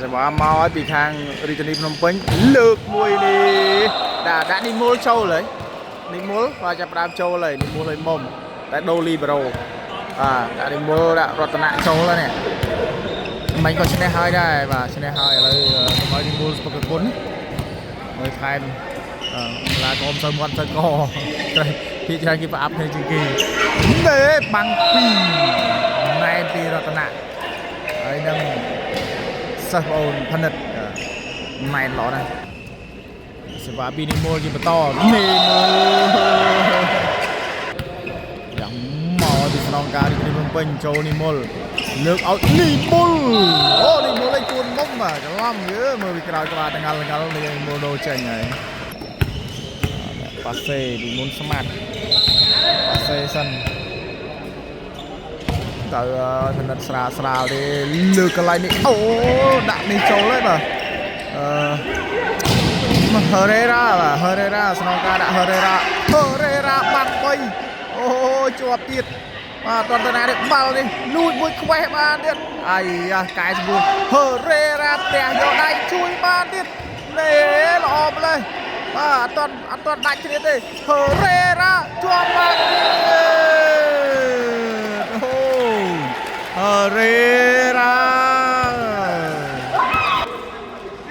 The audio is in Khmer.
សេវាមកឲ្យពីខាងរាជធានីភ្នំពេញលើកមួយនេះដាក់ដាក់និមលចូលហើយនិមលបាទចាប់ផ្ដើមចូលហើយនិមលឲ្យមុំតែដូលីបារ៉ូបាទដាក់និមលដាក់រតនៈចូលហើយនេះមិញក៏ឈ្នះហើយដែរបាទឈ្នះហើយឥឡូវកុំឲ្យនិមលស្ពឹកប្រពន្ធមើលថែមអឺកីឡាករមិនសូវមាត់សូវកត្រូវភាគច្រើនគេប្រអាប់គ្នាជាងគេទេបាំងពីរណែនពីរតនៈហើយនឹង សិស្សបងអូនផនិតម៉ែនល្អណាស់សេវាពីនិមលជាបន្តនិមលយ៉ាងមកទីស្នងការរាជធានីភ្នំពេញចូលនិមលលើកឲ្យនិមលអូនិមលឲ្យជួនមុំបាទច្រឡំយើមើលពីក្រោយក្បាលតងាល់ងាល់និមលដូរចេញហើយប៉ាសេពីមុនស្មាត់ប៉ាសេសិនទៅផនិតស្រាលស្រាលទេលើកកន្លែងនេះអូដាក់នេះចូលហើយបាទអឺហឺរ៉េរ៉ាបាទហឺរ៉េរ៉ាស្នងការដាក់ហឺរ៉េរ៉ាហឺរ៉េរ៉ាបាត់3អូជាប់ទៀតបាទតន្តនានេះបាល់នេះលួចមួយខ្វេះបានទៀតអាយ៉ាកែសម្រួលហឺរ៉េរ៉ាផ្ទះយកដៃជួយបានទៀតនេះល្អម្លេះបាទអត់តអត់តដាច់គ្នាទេហឺរ៉េរ៉ាជាប់បានទៀតអូ ហឺរ៉េ